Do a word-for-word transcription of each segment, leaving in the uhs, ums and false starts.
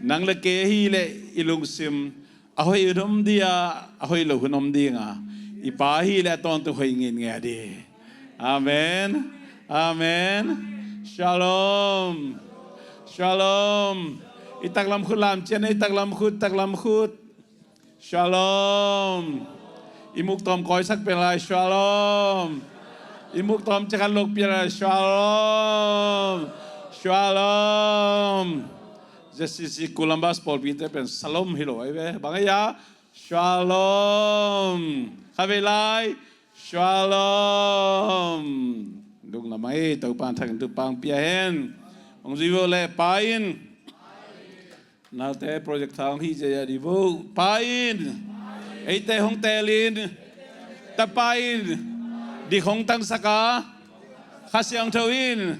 Nang le kei ahih leh i lungsim a hoih hun om ding a, a hoih lo hun om ding a, i Pa ahih leh a tawntung hoih ngeingei ding. Amen. Amen. Shalom. Shalom. I taklam khut lam cian, i taklam khut, taklam khut. Shalom. I muk tawm kawisak pia lai. Shalom. I muk tawm ciang khat lok pia lai. Shalom. Shalom. J C C Columbus pawlpite pen shalom hi lo ahi ve. Bang ahi a? Shalom. Kha ve lai. Shalom. Lungdam ei, Topa'n thak in tu pang pia hen. Hong zui vo le, Pa in. Naute project thang hi zia di vo. Pa in. Eite hong tel in. Tapa in. Dik hong tangsak a. Kha Siangtho in.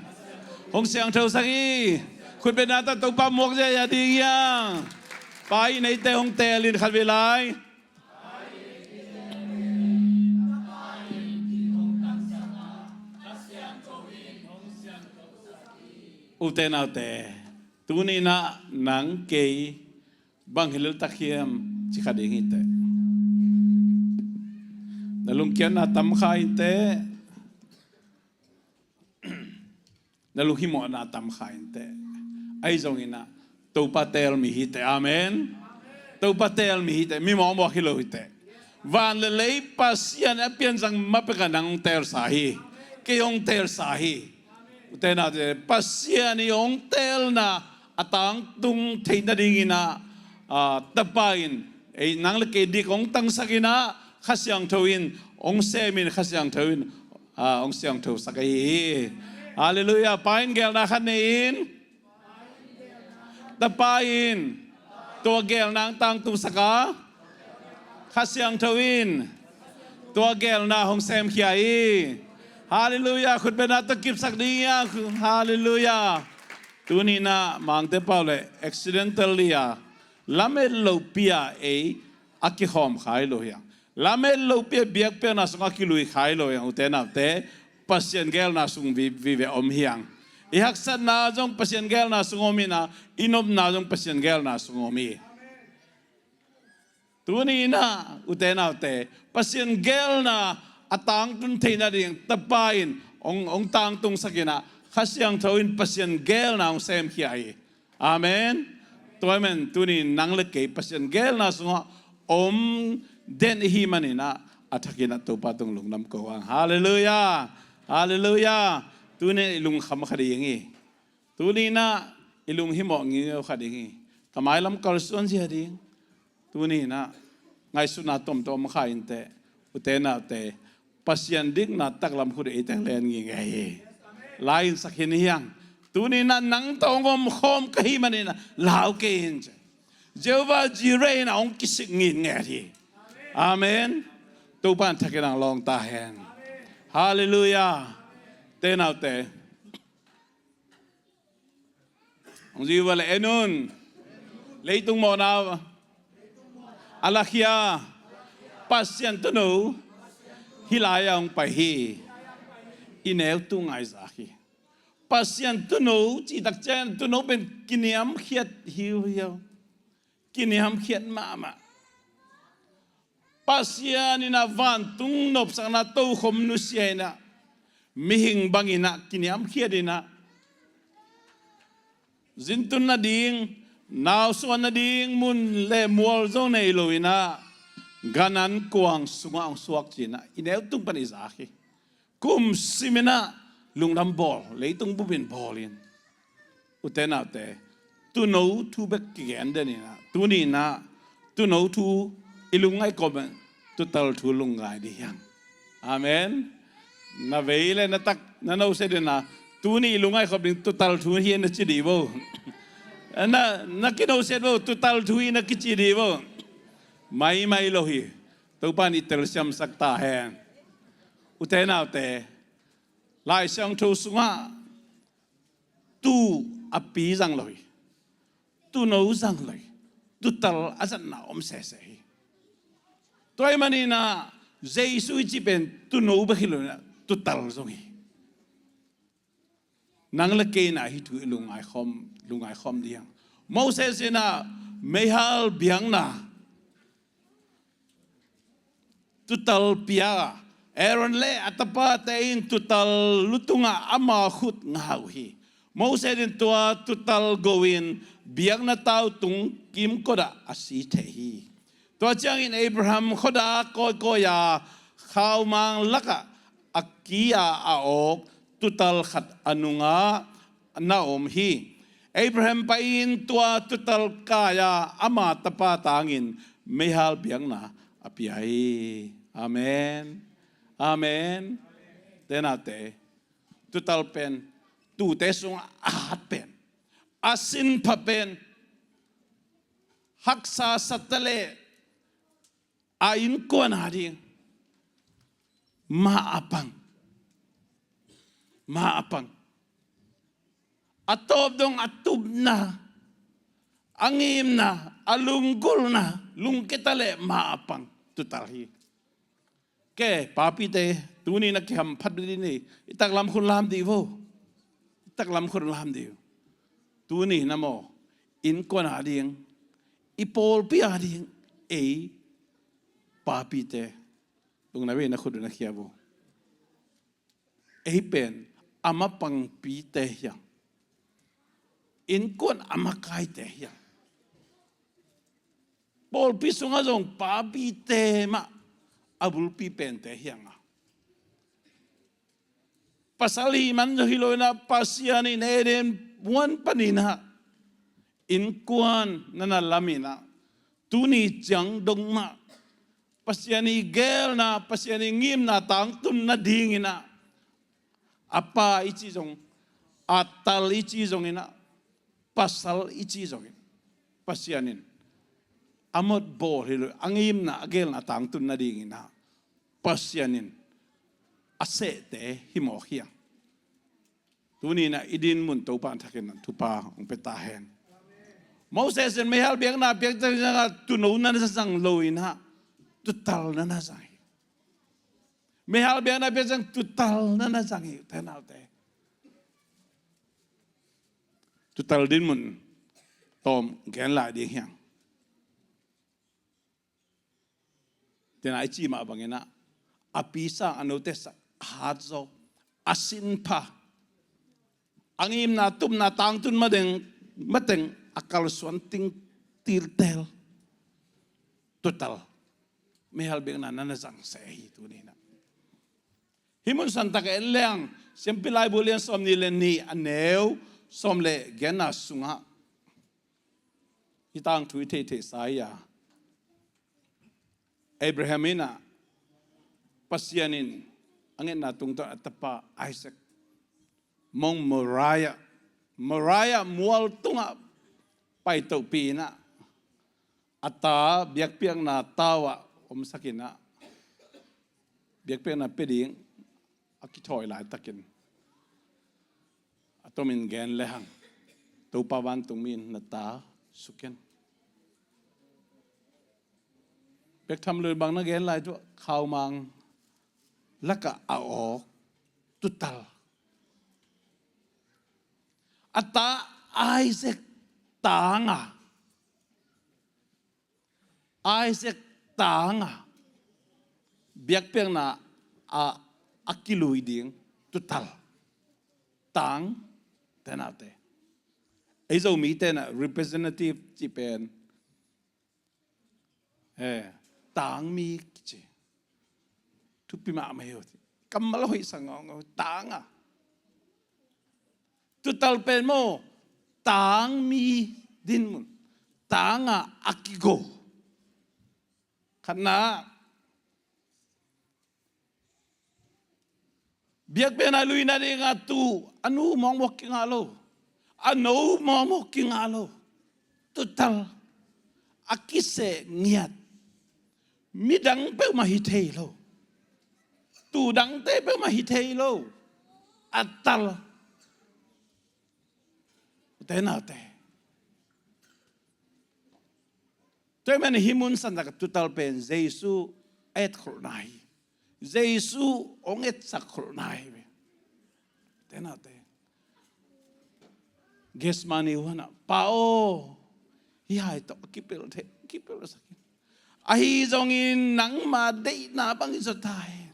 Hong siangthosak hi. Khut beng na ta, Topa muak zia di hiang. Pa in eite hong tel in, khat ve lai. Ute naute, tuni in ah nang kei bang hi lel tak hiam ci kha ding hi teh. Na lungkiatna tam kha in teh. Na lunghimawhna tam kha in teh. Ahi zongin ah Topa tel mi hi teh. Amen. Topa tel mi hi teh. Mi mawkmawk hi lo hi teh. Van le lei Pasian a pianzang ma pek a nang hong telsa hi. Kei hong telsa hi. Ute naute, Pasian i hong telna a tangtung theih nadingin ah, ah, Tapa in ei nang le kei dik hong tangsak in ah, Kha Siangtho in hong sem in, Kha Siangtho in, ah, hong siangthosak ahi hi. Halleluiah. Pa in geelna khat nei in. Tapa in tua geelna hong tangtungsak a, Kha Siangtho in tua geelna hong semkhia hi. Halleluiah. Khut beng na ta kipsak ding hi a. Halleluiah. Tuni in ah Mangte pau le accidentally a lamet lopi a ei a kikhawm kha hi lo hi a. Lamet lopi a biakpiakna sungah kilui kha hi lo hi a. Ute naute, Pasian geelna sung vive om hi a. I haksatna zong Pasian geelna sung om hi in ah, i nopna zong Pasian geelna sung om hi. Tuni in ah, ute naute, Pasian geelna a tangtun theih nading Tapa in hong, hong tangtungsak in ah, Kha Siangtho in Pasian geelna hong semkhia hi. Amen. Tua ahih manin tuni in nang le kei Pasian geelna sungah om den i hih manin ah, a thak in ah Topa tung lungdam ko hang. Halleluiah. Halleluiah. Tuni in i lungkham kha ding hi. Tuni in ah i lunghimawh ngiungeu kha ding hi. Ka mailam kalsuan zia ding. Tuni in ah ngaihsutna tuamtuam om kha in teh. Ute naute, Pasian dikna taklam khut ei teng len ngeingei hi. Lai in sak hi ni hiang. Tuni in ah nang tawh hong omkhawm ka hih manin ah lau kei in ci. Jehovah Jireh in ah hong kisik ngeingei hi. Amen. Topa in thak in hong lawng ta hen. Halleluiah. Ute naute, hong zui vo le, en un. Leitung mawhna a lakhia Pasian Tuuno hih lai-ah hong pai hi. I neu tung a i zak hi. Pasian Tuuno cih tak ciang Tuuno pen kiniamkhiat hiuhiau. Kiniamkhiat mahmah. Pasian in ah vantung nopsakna tokhom nusia in ah, mihing bangin ah kiniamkhiat in ah, zintun nading, nausuan nading mun le mual zong nei lo in ah, gan an kuang sungah hong suak ci in ah, i neu tung pan i zak hi. Kum sim in ah lungdam bawl, leitung bup in bawl in. Ute naute, Tuuno thu bek kigen den in ah, tuni in ah Tuuno thu i lungngaih kawm in tuutal thu lungngai ding hi hang. Amen. Na vei le na tak na noset in ah, tuni i lungngaih kawm ding tuutal thu hi na ci ding vo. Na, na kinoset vo, tuutal thu hi na kici ding vo. Maimai lo hi. Topa in i telsiamsak ta hen. Ute naute, Lai Siangtho sungah tuu a pi zang lo hi. Tuuno zang lo hi. Tuutal a zatna om sese hi. Tua ahih manin ah Jesu i cih pen Tuuno bek hi lo in ah, tuutal zong hi. Nang le kei in ah hih thu i lungngai khawm, lungngai khawm ding hi hang. Moses in ah meihal biakna tutal pia a, Aaron le a tapate in tutal lutungah ama khut ngah uh hi. Moses in tua tutal go in biakna tau tung kimkot ah a si thei hi. Tua ciangin Abraham khuadak kawikawi a khaumang lakah a ki-a a awk tutal khat a nungah na om hi. Abraham pai-in tua tutal kai-a ama tapa tangin meihal biakna a pia hi. Amen. Amen. Tenate, tutal pen tute sungah a hat pen, a sinpha pen, haksa sa taleh a innkuan ading ma a pang, ma a pang. A tawp dong a tupna, a ngimna, a lunggulhna, lungkia taleh ma a pang tutal hi. Ke papite, tuni na kihamphat dih ni, i taklam khun lam dih vo. I taklam khun lam dih. Tuni na maw, innkuan ading, i pawlpi ading, ei papite, tung na ve na khut na khia vo. Ei pen a mapangpite hiang, innkuan a makaite hiang. Pawlpi sungah zong papite mah a bulpi pente hiang a, pasal hih man zong hi lo in ah, Pasian in Eden huan panin ah innkuan na na lam in ah, tuni ciang dong mah Pasian i geelna, Pasian i ngimna tangtun nadingin ah, a pa i ci zong, a tal i ci zongin ah, pasal i ci zongin, Pasian in a mawk bawl hi lo, a ngimna, a geelna tangtun nadingin ah Pasian in a sehte hi mawk hiang. Tuni in ah i din mun Topa in thakin ah thupha hong pia ta hen. Moses in meihal biakna piak ciangin ah tuuno na na zang lo in ah, tutal na na zang hi. Meihal biakna piak ciang tutal na na zang hi, tenaute. Tutal din mun tawm gen lai ding hiang. Tena i ci mah bangin ah, a pi sang a note sang, a hat zaw, a sinpha, a ngimna, tupna tangtun mateng, mateng a kalsuan ting tiltel tutal meihal biakna na na zang se hi tuni in ah. Hih mun santak en leng, Siampi Laibu lian sawmnih le nih, a neu sawm le giatna sungah hih tangthu i theihtheihsa hi a, Abraham in ah, Pasian in a ngetna tungtawn a tapa Isaac Mount Moriah, Moriah mual tungah paitohpih in ah, a ta biakpiakna tau ah omsak in ah, biakpiakna pia ding a kithawi laitakin, a tomin gen lehang, Topa vantungmi in na ta suk in. Bek tham lo in bang na gen lai, tua khaumang lakah a awk tutal. A ta Isaac tanga, Isaac tanga biakpiakna a, a kilui ding tutal. Tang, tenaute. Ei Zomite in ah representative ci pen, eh, tangmi kici. Thupi mahmah hi uh ci. Kammal hoih sa ngawngaw, tanga. Tutal pen maw, tangmi din mun, tanga a kigo. Khatna, biakpiakna lui nadingah tu a nu mawkmawk kingah lo, a no mawkmawk kingah lo. Tutal, a kiseh ngiat. Midang peuhmah hi thei lo. Tuu dangte peuhmah hi thei lo. A tal. Ute naute. Tua ahih manin hih mun santak tutal pen Jesu a etkholhna hi. Jesu hong etsakkholhna hi ve. Ute naute. Gethsemane huanah, Pa aw, Hih hai tawh kipelh thei, kipelhsak hi. Ahi zongin nangma deihna bangin zaw ta hen,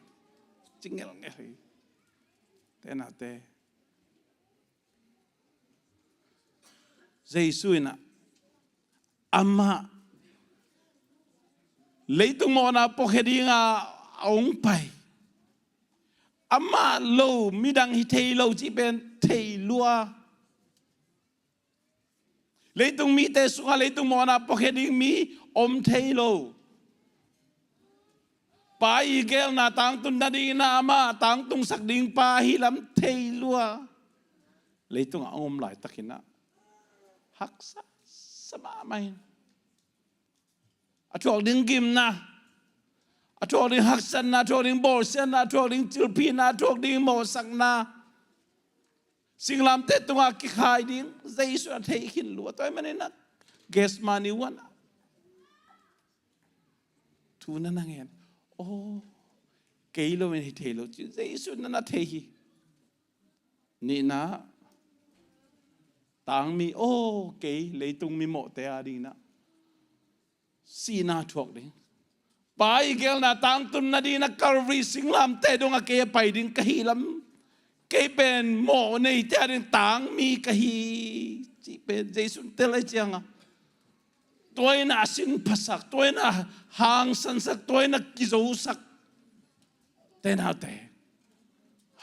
ci ngelngel hi. Tenate, Jesu in ah amah leitung mawhna puakhia dinga a hong pai. Amah lo midang hi thei lo cih pen thei lua. Leitung mite sungah leitung mawhna puakhia ding mi om thei lo. Pa i geelna tangtun nadingin ah amah tangtungsak ding pa ahi lam thei lua. Leitungah a hong om laitakin ah haksa sa mahmah in, a thuak ding gimna, a thuak ding haksatna, a thuak ding bawlsiatna, a thuak ding cilphihna, a thuak ding mawhsakna, singlamteh tungah kikhai ding Jesu in a thei khin lua. Tua ahih manin ah Gethsemane huan ah thu na na ngen. Aw, kei lo in hi thei lo ci Jesu in na na thei hi. Nihna, tangmi, aw, kei leitung mimawhte adingin ah sihna thuak ding, Pa i geelna tangtun nadingin ah Calvary singlamteh dongah kei a pai ding ka hi lam, kei pen mawh neite ading tangmi ka hi, cih pen Jesu in tel ahih ciangin ah tua in ah a sin phasak, tua in ah hangsansak, tua in ah kizosak. Tenate,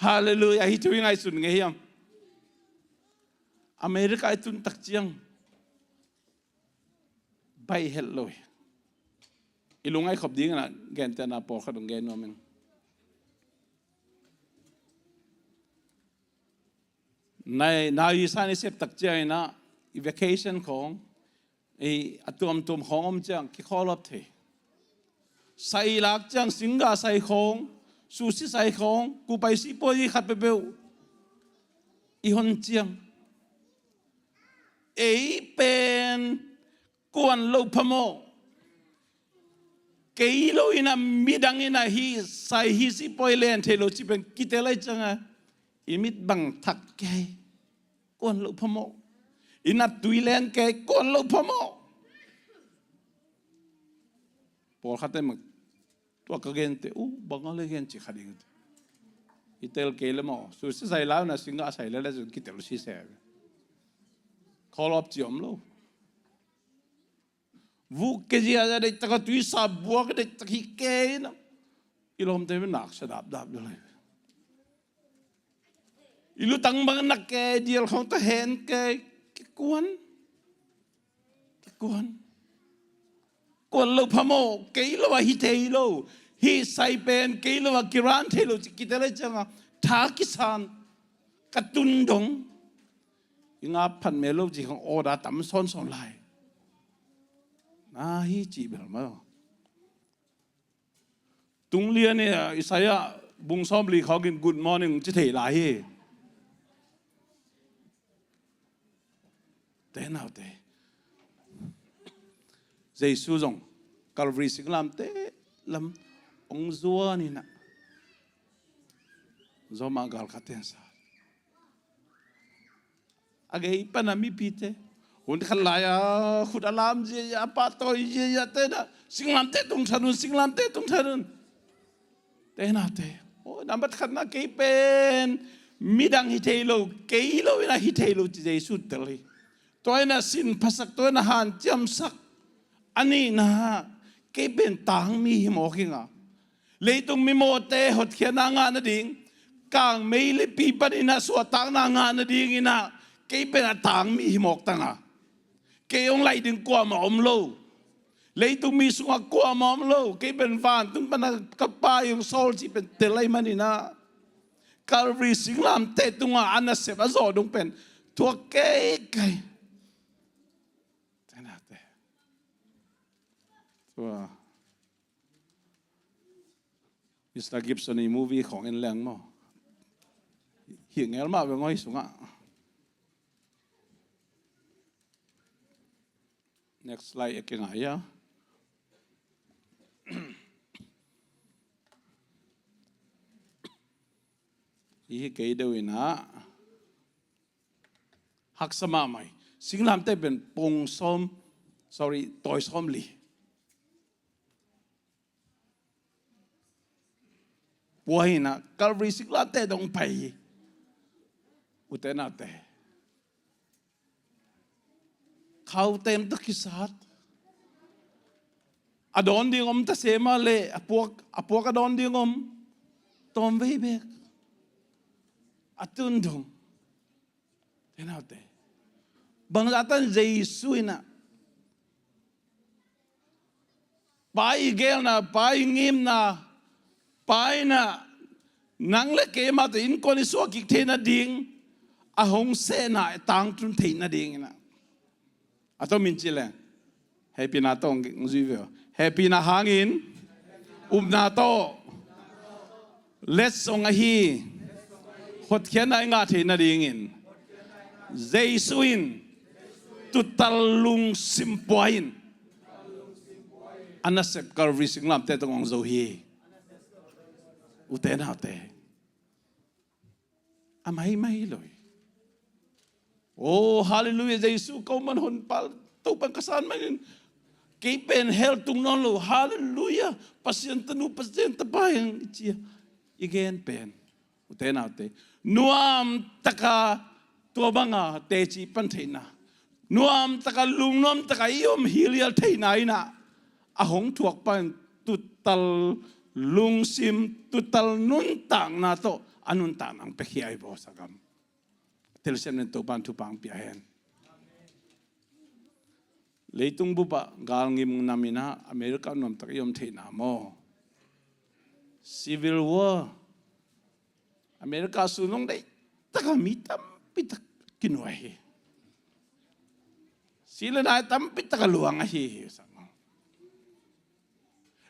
halleluiah. Hih thu i ngaihsun ngei hiam? America i tun tak ciang baih het lo hi. I lungngaih khop dingin ah gentehna pawlkhat hong gen nuam ing. Nai, nai i san i sep tak ciangin ah i vacation khawng, i a tuamtuam khawng om ciang kikhawl lawp thei. Sai lak ciang singgah sai khawng, sushi sai khawng, kupai sipuai i khat peuhpeuh i hon ciang, ei pen kuan lo phamawh. Kei lo in ah midang in ah hih sai hih sipuai len thei lo cih pen kitel ahih ciangin ah i mit bang thak kei, kuan lo phamawh. I nattui len kei, kuan lo phamawh. Pawlkhat te mah tua ka gente uh bang a le gen ci kha ding. I tel kei le maw, sushi sai lau na singgah sai le le zun kitel sise. Khawl lawp ci om lo. Vuk ke zia zia deihtak a tuisa buak deihtak hi kei na. I lawmte mi nak sa dapdap ding lai. I lutang bang nak kei, dial khawng ta hen kei, kikuan. Kikuan. Kuan lo phamawh, kei lo a hi thei lo. Hih sai pen kei lo a kiran thei lo ci kitel ahih ciangin ah tha kisan, ka tun dong. I ngap phat mel lo ci khawng order tam sawnsawn lai. Na hi cih bel maw. Tung lian i, ah, Isaiah bung sawmli khawngin good morning ci thei lai hi. Te naute, Jesu zong Calvary singlamteh lam hong zuan in ah, zomah galkhat tensa a gei pan a mipite hun khat lai-a khut a lam ziazia, a pahtawi ziazia, te na, singlamteh tung than un, singlamteh tung than un. Te naute, oh, nambat khatna kei pen midang hi thei lo, kei lo in ah hi thei lo ci Jesu tel hi. Tua in ah sin phasak, tua in ah hanciamsak. A nihna, kei pen tangmi hi mawk ing a, leitung mimawhte hotkhiatna ngah nading, kangmei le pi panin ah suahtakna ngah nadingin ah kei pen a tangmi hi mawk tang a, kei hong laih ding kuamah om lo. Leitung mi sungah kuamah om lo. Kei pen vantung pan a ka Pa hong sawl cih pen tel ahih manin ah, Calvary singlamteh tungah a nasep a zawh dong pen thuak kei kei. Te naute, tua Mister Gibson i movie khawng en leng maw. Hi ngel mah ve ngoi sungah. Next slide e, kei ngai a. Hi hi kei deuh in ah haksa mahmah hi. Singlamteh pen pong sawm Sorry, tawi sawmli pua hi inah, Calvary singlamteh dong pai hi. Ute naute, khautem tawh kisat. A dawn ding om ta se mah leh, a puak, a puak a dawn ding om. Tawm vei bek. A tun dong. Ute naute, bangzah tan Jesu inah, Pa i geelna, Pa i ngimna, Pa inah nang le kei mah tawh innkuan i suah kik theih nading, a hong sehna i tangtun theih nading inah, a tawh min ci leng, hehpihna tawh hong zui ve uh. Hehpihna hangin upna tawh letsong ahi hotkhiatna i ngah theih nadingin, Jesu in tuutal lungsim pua in a nasep Calvary singlamteh tawh hong zo hi. Ute naute, a maimai lo hi. Oh, halleluiah, Jesu ko man, Honpa Topa ka san manin, kei pen hell tung nawn lo, halleluiah, Pasian tanu, Pasian tapa hi hang, i ci a, i gen pen, ute naute, nuamtaka tua banga teci pan theihna, nuamtaka, lungnuamtak a i om hi lial theihna inah, a hong thuak Pa in tuutal lungsim, tuutal nuntakna tawh a nuntakna hong piakhia hi, bawlsak am. Telsiam nen, Topa in thupha hong pia hen. Leitung bupah galngim nam inah America nuamtak i om theihna maw? Civil War. America sun hong deih taka mi tampi tak kinuai hi. Si le nai tampi taka luang ahi hi.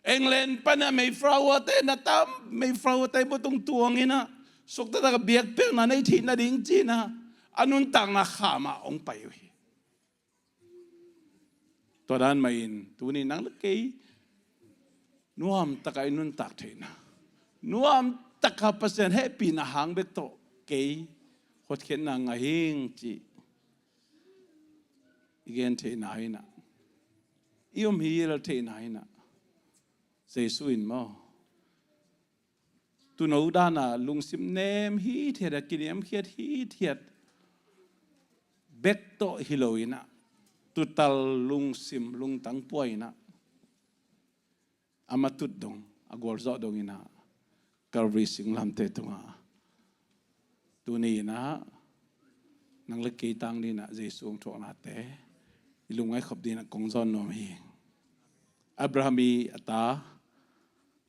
England pan a Mayflower te na tam, Mayflower te butung tuang inah, suktatak a biakpiakna nei theih nading ci inah, a nuntakna kham ah hong pai uh hi. Tua dan mah in tuni nang le kei nuamtaka i nuntak theihna, nuamtaka Pasian hehpihna hang bek tawh kei hotkhiatna ngah hing cih i gen theihna inah, i om hi lial theihna inah, Jesu in maw, tuuno dana lungsim nem hithiat a, kiniamkhiat hithiat bek tawh hi lo inah, tuutal lungsim, lungtang pua inah, a matut dong, a gualzawh dong inah, Calvary singlamteh tungah tuni inah nang le kei tang dinah Jesu hong thuaknate i lungngaih khop dinah kong zawn nuam hi. Abraham i a ta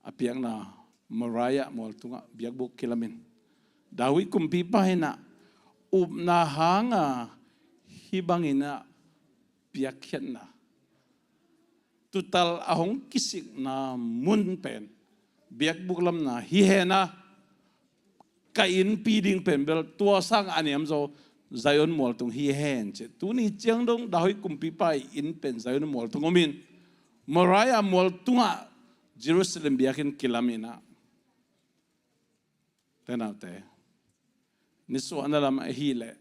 a piakna Moriah mual tungah biakbuk kilamin, David kumpipa inah upna hanga hih bang inah piakkhiatna, tuutal a hong kisikna mun pen, biakbuk lamna hi hen a, ka innpi ding pen bel tua sang a niamzaw Zion mual tung hi hen ci. Tuni ciang dong David kumpipa i inn pen Zion mual tung om in, Moriah mual tungah Jerusalem biakinn kilam inah, ute naute, nisuahna lam ahih leh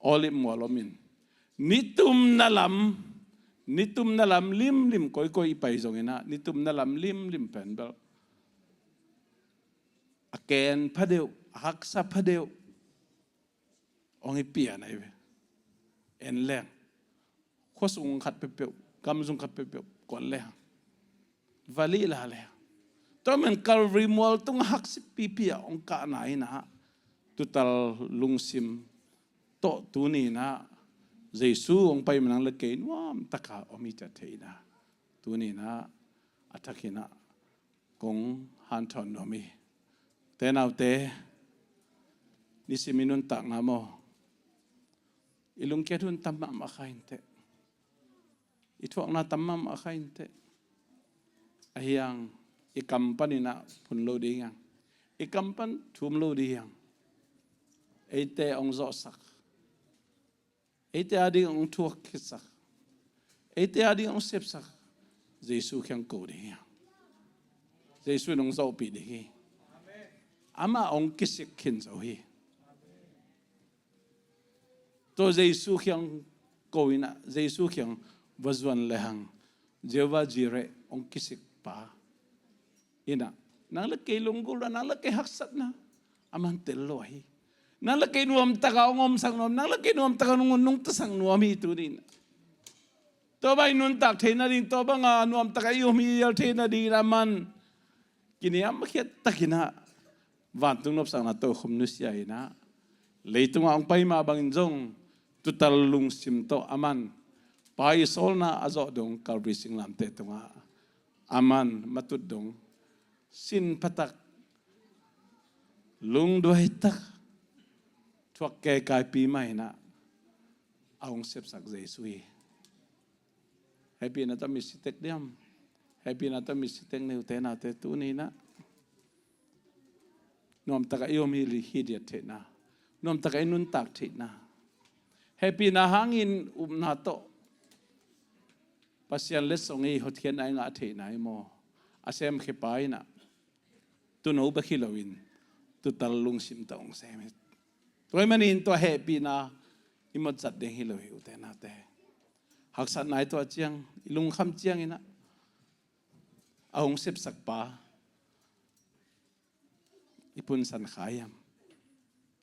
Olive mual om in, nitumna lam, nitumna lam limlim, koikoi i pai zong inah, nitumna lam limlim pen bel a ken phadeuh, a haksa phadeuh hong hi pian ahi ve. En leng, khuasung khat peuhpeuh, gamzung khat peuhpeuh kuan lehang, va lihla lehang, tua man Calvary mual tung a haksip pipi a hong kahna inah, tuutal lungsim tawh tuni inah Jesu hong pai man nang le kei nuamtaka om i ciat thei inah, tuni inah a thak inah kong hanthawn nuam hi. Ute naute, nisim i nuntakna maw, i lungkiat hun tam mahmah kha inteh, i thuakna tam mahmah kha inteh. Ahi hang i kam pan inah phun lo ding hi hang, i kam pan thum lo ding hi hang. Eite hong zawhsak, eite ading hong thuak khitsak, eite ading hong sepsak Jesu kiang ko ding hi hang. Jesu in hong zawhpih ding hi. Amah hong kisik khin zo hi. Tua Jesu kiang ko in ah Jesu kiang va zuan lehang, Jehovah Jireh hong kisik pa in ah, nang le kei lunggulhna, nang le kei haksatna aman tel lua hi. Nang le kei nuamtaka hong omsak nuam, nang le kei nuamtaka hong nungtasak nuam hi tuni in ah. Tua bang i nuntak theihna ding, tua banga nuamtaka i om hial theihna dingin aman kiniamkhiat takin ah vantung nopsakna tokhom nusia in ah, leitungah hong pai mah bangin zong tuutal lungsim tawh aman Pa i sawlna a zawh dong Calvary singlamteh tungah aman matut dong sin phatak, lungduai tak, thuak kekaipi mah in ah a hong sepsak Jesu hi. Hehpihna tawh mi si tek diam? Hehpihna tawh mi si tek ni ute naute, tuni in ah nuamtaka i om hi, hi diat theihna, nuamtaka i nuntak theihna, hehpihna hangin upna tawh Pasian letsong i hotkhiatna i ngah theihna i maw, a semkhiapa in ah tuuno bek hi loin tuutal lungsim tawh hong sem hi. Tua ahih manin tua hehpihna i mawtzat ding hi lo hi ute naute. Haksatna i tuah ciang, i lungkham ciangin ah a hong sepsak pa i punsan kha hiam,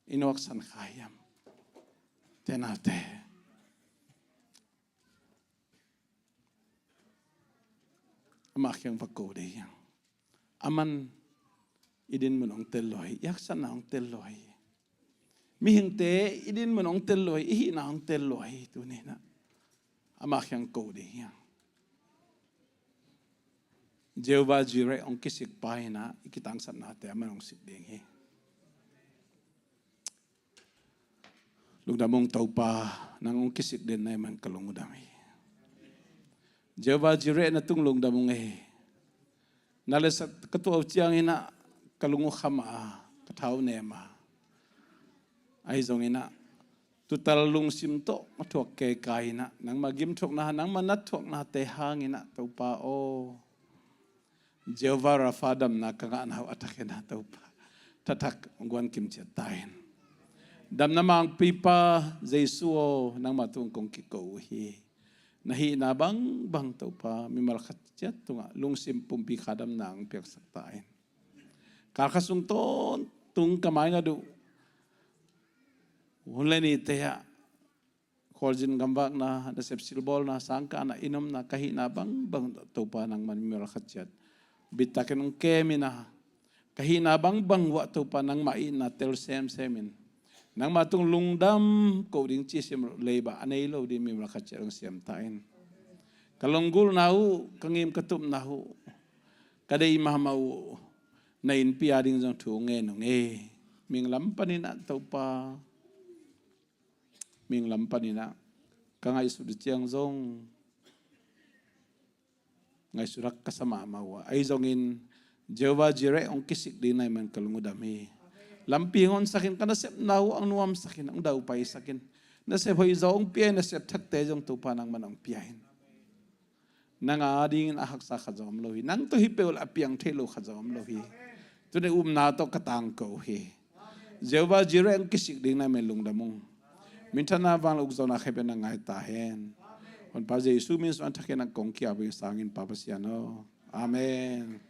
i nuaksan kha hiam? Ute naute, amah kiang va ko ding hi hang. Aman i dinmun hong tel lua hi, i haksatna hong tel lua hi. Mihingte i dinmun hong tel lua hi, i hihna hong tel lua hi. Tuni in ah amah kiang ko ding hi hang. Jehovah Jireh hong kisik pa in ah i kitangsapnate aman hong sik ding hi. Lungdam ung Topa, nang hong kisik den na hih man ka lung uh dam hi. Jehovah Jireh, na tung lungdam ung ei. Na letsat ka tuah uh ciangin ah ka lung uh kham a, ka tha uh nem a. Ahi zongin ah tuutal lungsim tawh a thuak keikai in ah nangmah gimthuakna, nangmah nat thuaknate hangin ah Topa aw, Jehovah Rapha damna ka ngahna uh a thak hi na Topa, thathak guan kim ciat ta in. Damna mangpipa Jesu aw, nangmah tung kong kiko uh hi. Na hihna bangbang Topa mimal khat ciat tungah lungsim pumpi kha damna hong piaksak ta in. Kal khat sung tawntung ka maingat uh hun le nite ah khualzin gamvakna, nasep silbawlna, sangkahna, inn omna, ka hihna bangbang Topa nangman mimal khat ciat bittakin hong kem in ah, ka hihna bangbang uah Topa nangmah itna tel semsem in, nangmah tung lungdam koh ding cih sim loh leiba a nei lo ding mimal khat ciat hong siam ta in. Ka lunggulhna uh, ka ngim ka tupna uh, ka deih mahmah uh, na innpi a ding zong thu hong ngen ung ei. Mihing lam panin ah Topa, mihing lam panin ah ka ngaihsut uh ciang zong ngaihsut hak ka sa mahmah uh a, ahi zongin Jehovah Jireh hong kisik ding na hih man ka lung uh dam hi. Lampi hong honsak in, ka nasepna uh hong nuamsak in, hong daupaisak in. Nasep hoih zaw hong pia in, nasep thakte zong Topa nangman hong pia in. Nang a dingin a haksa khat zong om lo hi. Nang tawh hi peuh a piang thei lo khat zong om lo hi. Tuni upna tawh ka tangko uh hi. Jehovah Jireh hong kisik ding na hih man lungdam ung. Minthanna vanglian ukzawhna khempeuh na ngai ta hen. Honpa Jesu min suang thak in a kong kiap uh hi sangin Pa Pasian aw. Amen.